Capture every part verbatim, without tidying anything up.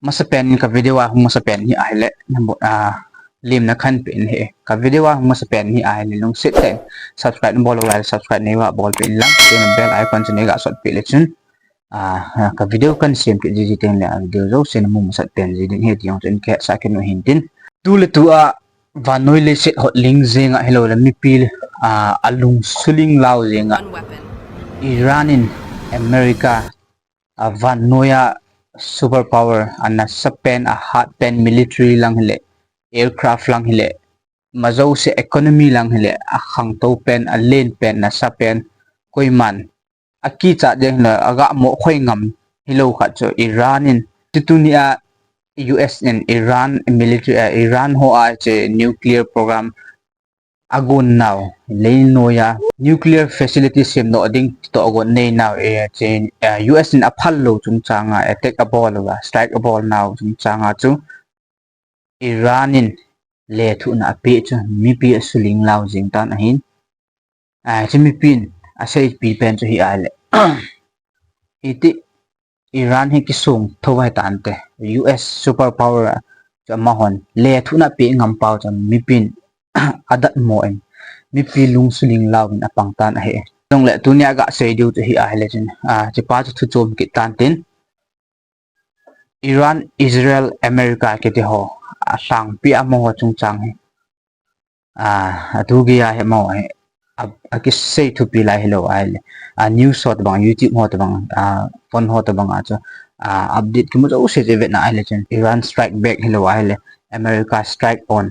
Masapen in ka video a hung masapen hi ahile, nabo, ah, lim na khan pe in he. Ka video a hung masapen hi ahile, lungset tah in subscribe nabol lou lai, subscribe neiva bol pe in lang, chun bell icon chu neiga sot pe le chun, ah, ka video kan sem kit jiji teng le, a video jouse namu masat pen ji ding ahi ti jong chu in kihetsah kit u hintin. Tu le tu a vannoi leiset hot ling jeng a hilou le mipi, ah, alung suling lau jeng a Iran in America, ah, vannoi a superpower, a nasapen, a hatpen military lang hile, aircraft lang hile, majouse economy lang hile, a khangtou pen, a len pen, nasapen, koiman akichat ding hile, aga mo khoi ngam hilou khat chu Iran in, tituni a U S in Iran military, ah, Iran ho a hiche nuclear program agon nau, leinoi a nuclear facility semdoh ding toh agon nei nau, eh, hiche, ah, U S in aphal lou chungchang a attack abol uva, strike abol nau chungchang a chu Iran in lethuhna apeh chu mipi asuling lau jeng tan ahin. Ah, hiche mipin aseipi pen chu hi ahile, iti Iran hi kisong thou ahi tante, U S superpower a chu amahon lethuhna apeh ngam pau chu mipin adatmo in, mipi lung suling lau in apang tan ahi. Chule tunia gasei diu chu hi ahile chun, ah, hichepa chu thu chom kit tantin. Iran, Israel, America kiti ho, alhangpi amaho chungchang hi, ah, atu geiya hi amaho hi, a, akisei thupi lai hilou ahile, ah, news ho tobang, YouTube ho tobang, ah, phone ho tobang a chu, ah, update kimu jouse chu ivetna ahile chun Iran strike back hilou ahile, America strike on,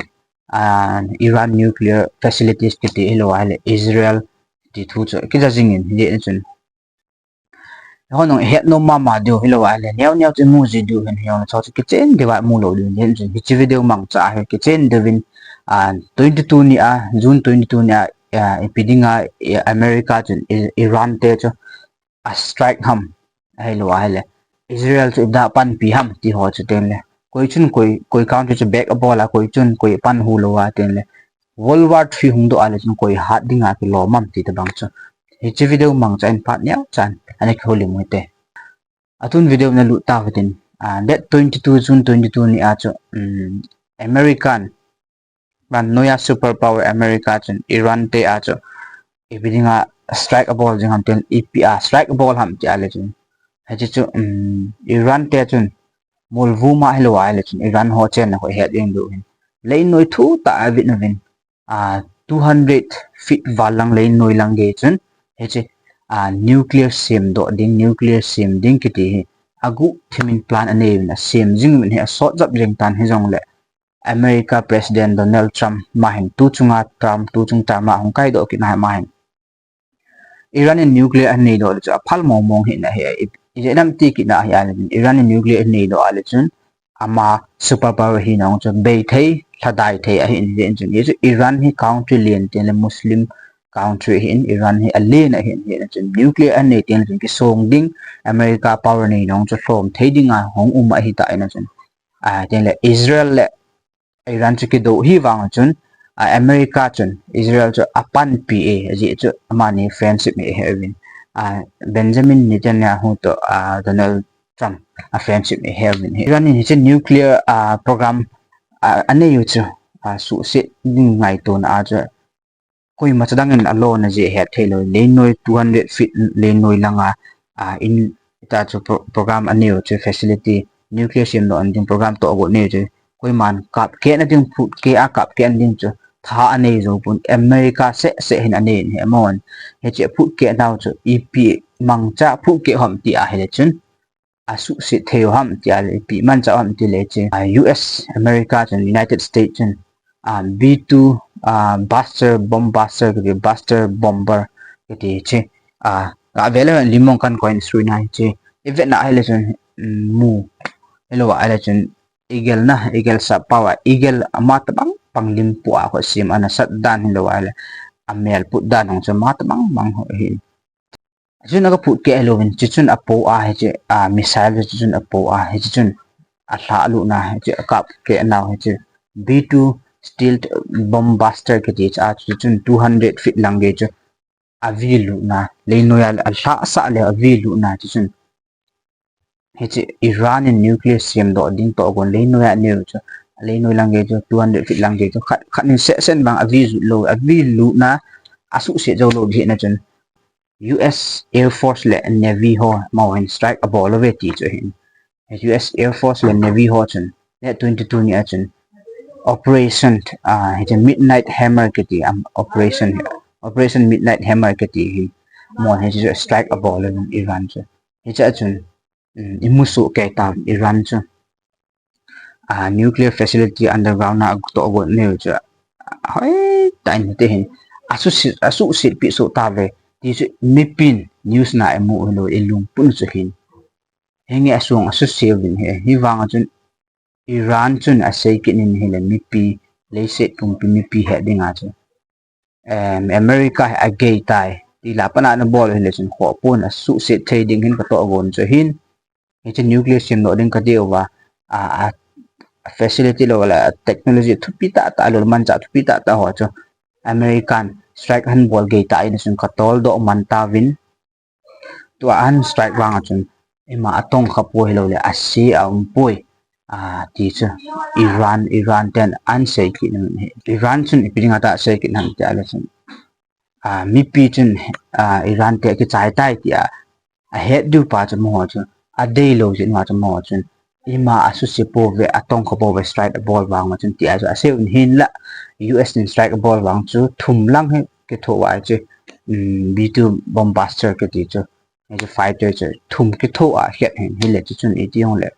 ah, Iran nuclear facilities kiti hilou ahile, Israel ti thu chu kija jingin, hijeh chun Hon nung het nom mama diu hilou ahile, neo neo chu imu ji diu hin, hijongle chu kichen diuva imu lou diu hin, hiche video mangcha hi kichen diuvin, ah, twenty two ni a, June twenty two ni a, ah, ipi dinga, eh, America chun I-, Iran te chu a strike ham, ahilou ahile, Israel chu ida panpi ham ti ho chu tengle, koi chun koi, koi country chu back abol a, koi chun koi pan hu lou a tengle, World War three hungdoh a le chun koi hat dinga kilom am ti tobang chu hiche video mangcha in phat neocha in ana kihoulim u hite. Atun video nalut tauhitin, ah, date twenty two, June twenty two ni a chu, um, American, vannoi a superpower America chun Iran te a chu ipi dinga strike abol jing ham tin, ipi a strike abol ham ti a le chun, hiche chu, um, Iran te chun molvum a hilou ahile chun Iran ho chenna ho het ding diu hin, leinoi thutah a avit uvin, ah, two hundred feet val lang leinoi lang gei chun hiche, ah, nuclear semdoh ding, nuclear sem ding kiti hi aguhthim in plan anei uvin, asem jing uvin hi asot jap jeng tan hijongle America President Donald Trump ma hin tu chunga term, tu chung term a hung kaidoh kit na hi ma hin Iran in nuclear anei doh le chu aphal mong mong hina ahi, i, ijeh inem ti kit na ahi ahile chun Iran in nuclear anei doh a le chun ama superpower hina chu bei thei, lhadai thei ahin, hijeh chun hichu Iran hi country len tengle Muslim country ahin, Iran hi alen ahin, hijeh chun nuclear anei tengle chun kisong ding, America power neina chu lhom thei dinga hung um ahitah in chun, ah, tengle Israel le Iran chu kido hi vang chun, ah, America chun Israel chu apanpi e, ajeh chu amani friendship ahi uvin. Ah, Benjamin Netanyahu toh, ah, Donald Trump a friendship ahi uvin. Iran in hiche nuclear, ah, program, ah, anei u chu, ah, suhset ding ngaito na a chu koima chadang in alona jeh het thei lou, leinoi two hundred feet leinoi langa, ah, in ta chu pro-, program anei u chu facility, nuclear semdoh ding program toh agot nei u chu, koiman kapkeh na ding, phut keh a kapkeh na ding chu tha anei jou pon, America seh seh hin anei in hi amahon. Hiche phut keh nau chu ipi mangcha phut keh ham ti ahile chun, asuhset thei u ham ti a le, ipi mancha u ham ti le chun, ah, U S, America chun, United States chun, ah, B two, ah, buster, bomb buster kiti, buster bomber kiti chu, ah, avel a lim mong kan koi in sui na chu, ivet na ahile chun, um, mu, hilou ahile chun, Eagle na, Eagle sap pau a, Eagle ama tabang bang lim pu a ho sem ana sat dan hilou ahile, amel put dan hung chu ama tabang bang ho hi. Chun aga phut keh louvin, chuchun apo a, hiche, a, missile chu chuchun apo a, hiche chun alhah lut na, hiche akap keh nau, hiche B two stealth bomb buster kiti chu a, chuchun two hundred feet lang gei chu avi lut na, leinoi a alhah sah le avi lut na, chuchun Hiche Iran in nuclear semdoh ding toh gon leinoi a neu chu, leinoi lang gei chu two hundred feet lang gei chu khat, khat in seh sen bang avi lut lou, avi lutna asuhset jou lou hina chun U S Air Force le Navy ho amahon strike abol uve ti chu ahin. U S Air Force le Navy ho chun, date twenty-two ni a chun Operation, ah, hiche Midnight Hammer kiti, um, Operation, Operation Midnight Hammer kiti hi, amahon hiche strike abol uvin Iran chu. Hiche a chun, um, imu soh kei tauvin Iran chu, ah, nuclear facility underground a toh gon neu chu, ah, hoitah in hiti hin asuhset, asuhsetpi soh tauve ti chu mipin news na imu u hilou, ilungput u chu hin. Hinge asong asuse uvin ahi, hivang a chun Iran chun asei kit in ahile mipi, leiset pumpi mipi het dinga chu, em, America hi agei tai ti la pana ana bol u hile chun khoh pon, asuhset thei ding hin katoh gon chu ahin. Hiche nuclear semdoh ding kadei uva, a, a, facility lou le technology thupi tahtah lou, manchah thupi tahtah ho chu American strike ahin bol gei tah in chun katoldoh man tauvin, tua ahin strike vang a chun ima atongkha poi hilou le ase aumpoi, ah, ti chu Iran, Iran ten ahin sei kit in ahi. Iran chun ipi dinga tah asei kit ham ti a le chun, ah, mipi chun, ah, Iran te kichai tai tia ahet diu pa chu amaho chu adeilou jeh uva chu amaho chun ima asuse pouve, atongkha pouve strike abol vang uva chun tia chu asei un, hinla U S in strike abol vang chu thum lang hi kitho uva chu, um, B two bomb buster kiti chu, hiche fighter chu thum kitho a ahet ahin, hile chu chun iti jongle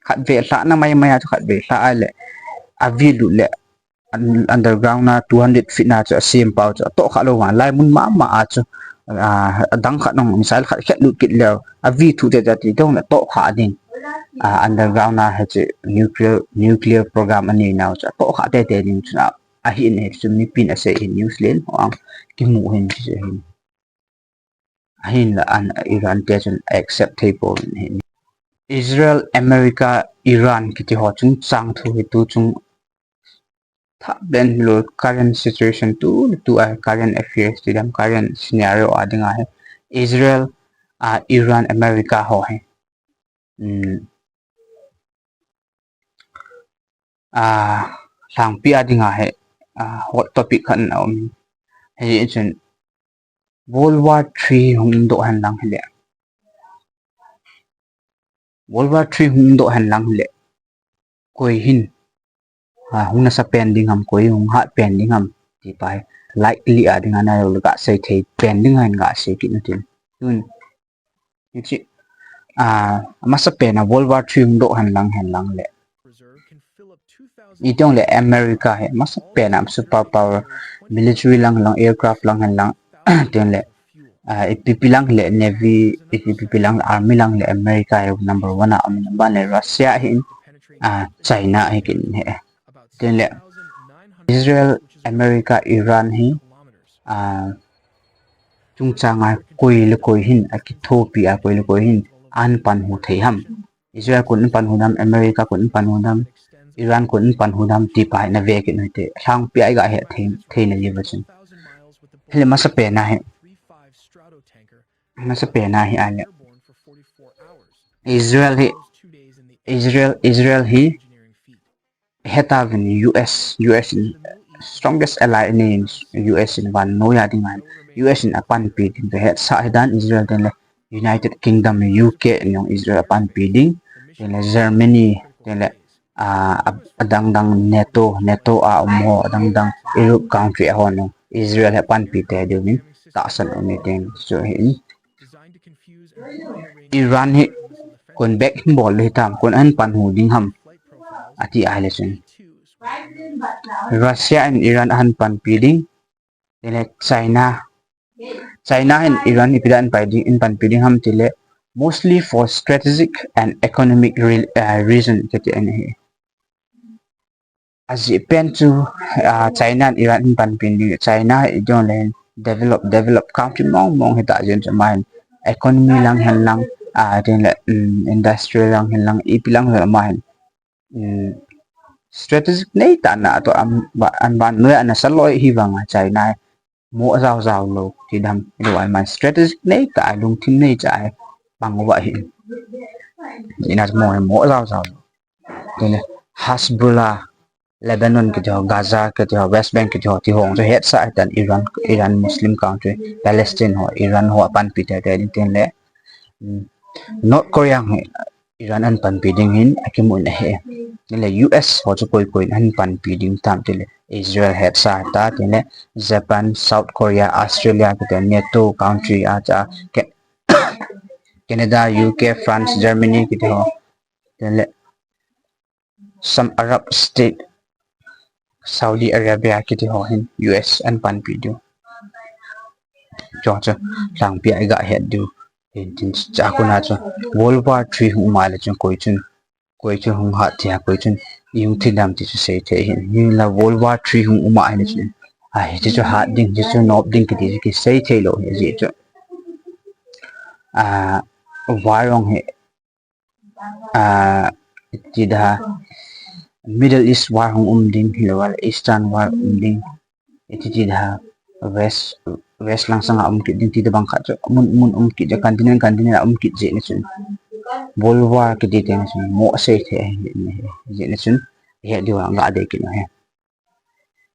khatvei lhahna maimai a chu khatvei lhah a le avi lut le un-, underground a two hundred feet na chu asem pau chu atohkhah lou vang, laimun mama a chu, ah, adang khat nung missile khat khet lut kit leu avi thuh tete ti jongle atohkhah ding, ah, underground a hiche nuclear, nuclear program anei nau chu atohkhah tete ding chu ahin, hichu mipin asei hin, news len ho a kimu hin, chu ahin. Ahinla an Iran te chun accept thei pouvin ahi. Israel, America, Iran kiti ho chungchang thu hi tu chung thah ben hilou, current situation tu, tu a current affairs ti dam, current scenario a dinga hi Israel, ah, Iran, America ho hi, um, ah, lhangpi a dinga hi, ah, hot topic khat ana um in. Hichun World War three hung umdoh hen lang hile, World War three hung umdoh hen lang hile, koi hin, ah, hung nasa pen ding ham, koi hung hat pen ding ham ti pa hi likely a dinga nailou le gasei thei pen ding hin gasei kit u hitin. Tun, hiche, ah, amasa pen a World War three hung doh hen lang, hen lang le, iti jongle America hi amasa pen a super power, military lang hen lang, aircraft lang hen lang, tin le, ah, ipi ipi lang le navy, ipi ipi lang le army lang le America hi number one a um in, aban le Russia ahin, ah, China hi kit in ahi. Tin le Israel, America, Iran hi, ah, chungchang a koi le koi hin akithopi a, koi le koi hin ahin panhu thei ham. Israel koi in panhu dam, America koi in panhu dam, Iran koi in panhu dam ti pa hi nave kit u hite. Lhangpi a iga het thei, thei na diuva chun. Hile masa pen a hi, masa pen a hi ahile Israel hi, Israel, Israel hi hetauvin U S, U S in strongest ally in, U S in vannoi a dinga U S in apanpi ding chu hetsah hidan, Israel tin le United Kingdom, U K in jong Israel apanpi ding, tin le Germany, tin le, ah, a, adang dang NATO, NATO a um ho, adang dang Europe country a hon jong Israel hi apanpi tei diuvin tahsan um e tin chu ahin. Iran hi koi in back hin bol le hitam, koi in ahin panhu ding ham ati ahile chun Russia in Iran ahin panpi ding, tin le China, China hin Iran ipi dia ahin pai ding, ahin panpi ding ham tile mostly for strategic and economic re-, uh, reason kati ahi. Ajeh pen chu, ah, China in Iran ahin panpi ding, China hi ijongle develop, develop country mong mong hita jeh chun amahin economy lang hen lang, ah, tin le, um, industrial lang hen lang, ipi lang hen amahin, um, strategic nei tah na toh am, ba, an vannoi a ana saloi hivang a China hi mo jao jao lou ti dam, lou a man strategic nei tah a lungthim nei cha a pang uva ahin. Ina chu mo hi mo jao jao. Tile Hezbollah, Lebanon kiti ho, Gaza kiti ho, West Bank kiti ho, ti ho chu hetsah ahitan Iran, Iran Muslim country, Palestine ho, Iran ho apanpi teitei ding tin le, um, North Korea hi Iran ahin panpi ding hin akimu in ahi. Tin le U S ho chu koi koi in ahin panpi ding tam tile Israel hetsah ta, tin le Japan, South Korea, Australia kiti ho, NATO country a cha, Ca-, Canada, U K, France, Germany kiti ho. Tin le some Arab state, Saudi Arabia kiti ho hin U S ahin panpi diu. Chu chu lhangpi a iga het diu. Hin tin cha kona chu World War Three hung um a le chun koi chun, koi chun hung hat thei a, koi chun i hung thi dam ti chu sei thei hin. Hinla World War Three hung um a hile chun, a, hiche chu hat ding, hiche chu nop ding kiti chu kisei thei lou hi, ajeh chu, a, war hung hi, a, iti da, Middle East war hung um ding, hilouva le Eastern war um ding, iti ti da, West, West lang sanga um kit ding ti da bang khat chu, mun, mun um kit, continent, continent a um kit jeh na chun, World War kiti teng na chun mo sei thei ahi, jeh na chun, het diu a ga dei kit u ahi.